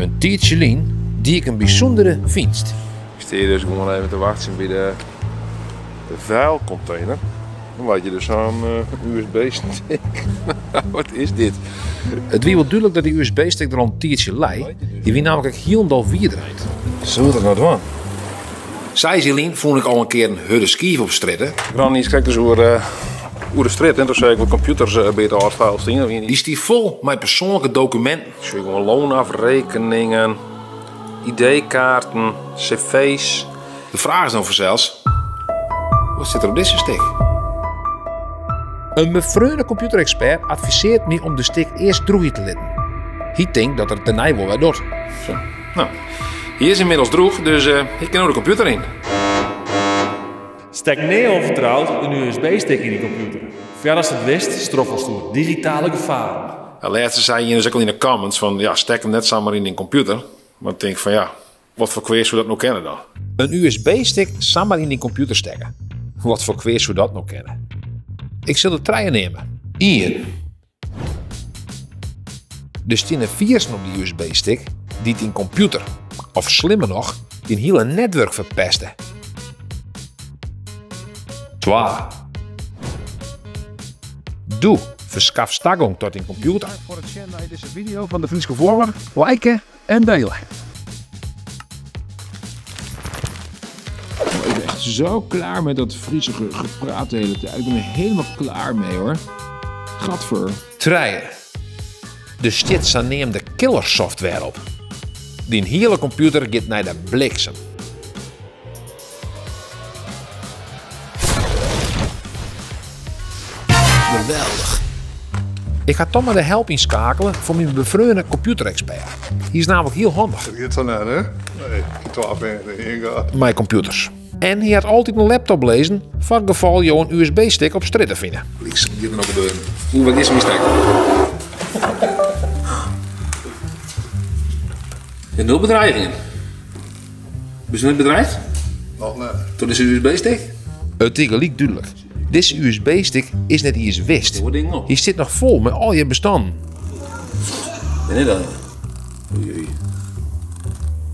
In tiidsje lyn die ik in bysûndere fynst. Ik stean dus gewoan even te wachtsjen by de vuilcontainer. Dan leit je dus zo'n USB-stick. Wat is dit? It wie wol dúdlik dat dy USB-stick der al in tiidsje lei. Hy wie nammentlik ek hielendal wierdraaid. Soe dat no dwaan? Seis jier lyn fûn ik al in kear in hurde skiif op strjitte. Ik rûn krekt dus oer oer de strjitte en toen seach ik wat kompjûters by it ôffal stean. Dy stie fol mei persoanlike dokuminten. Ik seach gewoan loanafrekeningen, ID-kaarten, cv's. De fraach is no fansels, wat sit der op dizze stick? In befreone kompjûterekspert advisearret my om de stick earst drûgje te litten. Hy tinkt dat er it dêrnei wol wer docht. Zo. No, hy is ynmiddels drûch, dus ik kin no de kompjûter yn. Stek nea ûnfertroud in USB-stick yn dyn kompjûter. Foardatst it witst, stroffelst oer digitale gefaren. De lêste sei ien dus ek al yn de comments fan ja, stek him net samar yn dyn kompjûter. Mar ik tink fan ja, wat foar kwea soe dat no kinne dan? In USB-stick samar yn dyn kompjûter stekke. Wat foar kwea soe dat no kinne? Ik sil der trije neame. Ien. Der steane firussen op dy USB-stick dy't dyn kompjûter, of slimmer noch, dyn hiele netwurk ferpeste. Twa. Doe ferskafst tagong tot dyn kompjûter. Foar it sjen nei dizze video fan de Fryske Fuorler, like en dele. Ik ben echt zo klaar met dat Friese gepraat de hele tijd. Ik ben er helemaal klaar mee hoor. Gadver. Trije. Der stiet saneamde killer software op. Dyn hiele kompjûter giet nei de bliksem. Geweldich. Ik ha toch mar de help ynskeakele fan myn befreone kompjûterekspert. Hy is nammentlik hiel handich. Dat giet sa net, hè? Nee, 12 ien gaat. Mei kompjûters. En hy hat altyd in laptop lizzen foar it gefal jo in USB-stick op strjitte fine. Bliksem, giet der noch gebeuren. Oeh, wat is er myn stek? Ja, nul bedreigingen. Bist net bedreigd? Noch net. Troch dizze USB-stick? It is gelyk dúdlik. Dizze USB-stick is net iens wist. Hy sit noch fol mei al je bestannen. Nee, dan. O jee.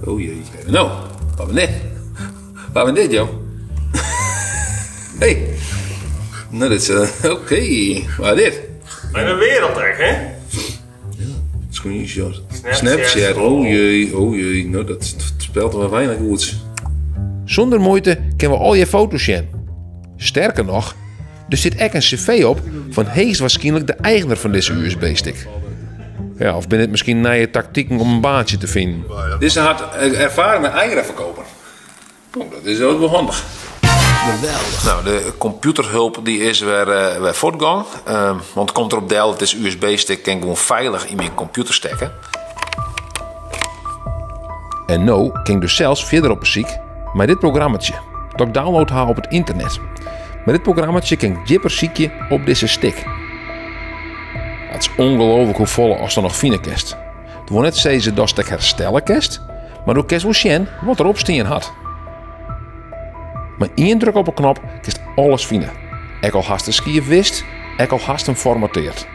O jee. No, wat ben dit? Wat ben dit, joh? Hey. Nou, dit is... Oké. Okay. Wat is dit? Mijn wereld echt, hè? Screenshot. Snapchat. Oh jee, oh jee. Nou, dat spelt wel weinig goeds. Sûnder muoite kinne we al je foto's sjen. Sterker noch, der sit ek in cv op fan heechstwaarskynlik de eigener fan dizze USB-stick. Ja, of binne it miskien nije taktiken om in baantsje te finen? Dizze hat erfaring mei eieren ferkopen. Oh, dat is ook wel handich. Geweldich. Nou, de kompjûterhulp dy is wer, uh, wer fuortgong. Uh, want it komt derop del, it is USB-stick kin gewoan feilich yn myn kompjûter stekke. En no kin ik dus sels fierder op 'e syk mei dit programmatsje dat ik download ha op it ynternet. Mei dit programmatsje kin ik djipper sykje op dizze stick. It is ûngelooflik hoefolle ast dan noch fine kinst. Dat wol net sizze datst it ek herstelle kinst, mar do kinst wol sjen wat derop stien hat. Mei ien druk op 'e knop kinst alles fine. Ek al hast de skiif wist, ek al hast him formateard.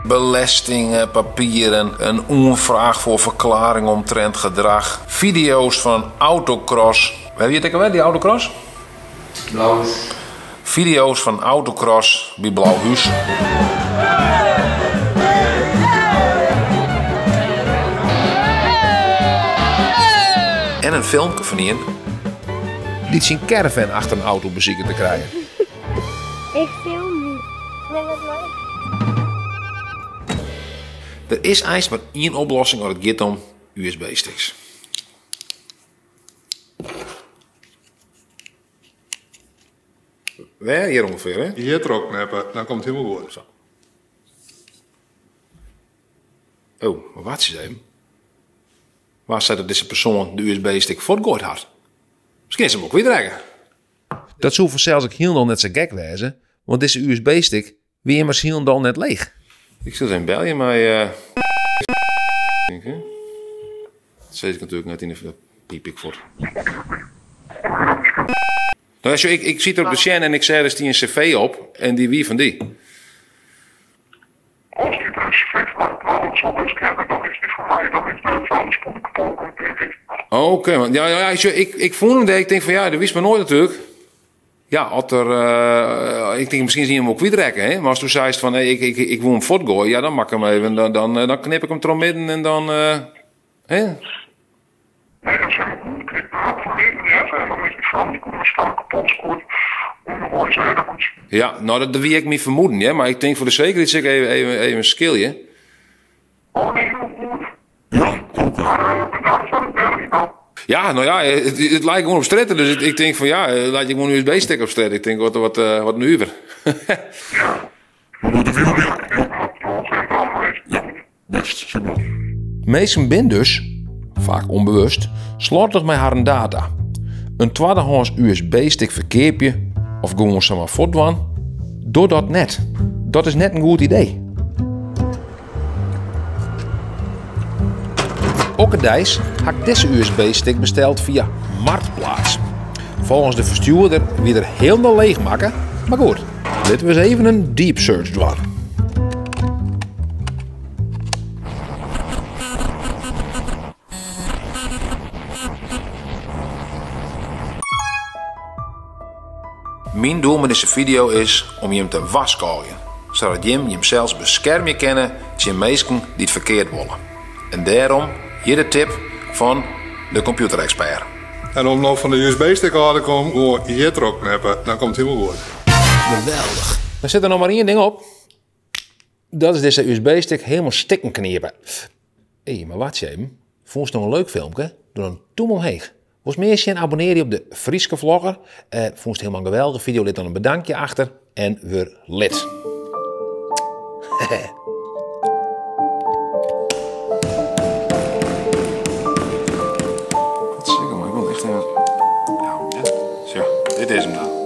Belesting, papieren, in oanfraach foar ferklearring omtrint gedrach, fideo's fan autocross. Wêr wie it ek alwer, dy autocross? Blauhús. Fideo's fan autocross by Blauhús. En in filmke fan ien dy't syn caravan achter in auto besiket te krijen. Ik film niet. Nee, wat leuk. Der is eins mar ien oplossing as it giet om USB-sticks. Wêr? Hjir ûngefear, hè? Hjir troch knippe, dan komt it hielendal goed. Zo. Oh, mar wachtsje ris even. Wa seit dat dizze persoan de USB-stick fuortgoaid hat? Miskien is se him wol kwytrekke. Dat soe fansels ek hielendal net sa gek wêze, want dizze USB-stick wie immers hielendal net leech. Ik sil ris even belje mei. Tink, hè? Dat sis ik natuerlik net yn de piip ik fuort. Nou, sjoch, ik siet der op te sjen en ik seach der stie in cv op en dy wie fan dy. Oké, want ja, ja, ik, ik fûn him dêr, ik tink fan ja, dat wist mar noait natuerlik. Ja, as er, eh, ik tink miskien is ien him wol kwytrekke, hè? Mar as do seist fan nee, ik, ik, ik woe him fuortgoaie, ja, dan mak ik him even, dan, dan, eh, dan knip ik him troch midden en dan, eh, hè? Ja, no dat wie ek myn fermoeden, hear, mar ik tink foar de sekerheid sil ik even, even, even skilje. Ja, no ja, it, it leit gewoan op strjitte, dus ik, ik tink fan ja, leit je gewoan in USB-stick op strjitte. Ik tink wat, wat, wat nuver. Minsken bin dus, faak ûnbewust, slottich mei harren data. In twaddehâns USB-stick ferkeapje of gewoan samar fuortdwaan? Doch dat net. Dat is net in goed idee. Okkerdeis ha ik dizze USB-stick besteld fia Marktplaats. Folgens de ferstjoerder wie er hielendal leech makke, mar goed, litte we ris even in deep search dwaan. Myn doel mei dizze video is om jim te warskôgjen, sadat jim jimsels beskermje kinne tsjin minsken dy't ferkeard wolle. En dêrom hjir de tip fan de kompjûterekspert. En om no fan de USB-stick ôf te kommen, gewoan hjir troch knippe, dan komt it hielendal goed. Geweldich. Der sit der noch mar ien ding op. Dat is dizze USB-stick helemaal stikken knipe. Hé, mar wachtsje even. Fûnst no in leuk filmke? Doch dan tûm omheech. Wolst mear sjen? Abonnearje op de Fryske Vlogger. Eh, fûnst helemaal in geweldige video? Lit dan in bedankje achter en wurd lid. Zeker, maar ik wil echt even... Ja, zo, dit is hem dan.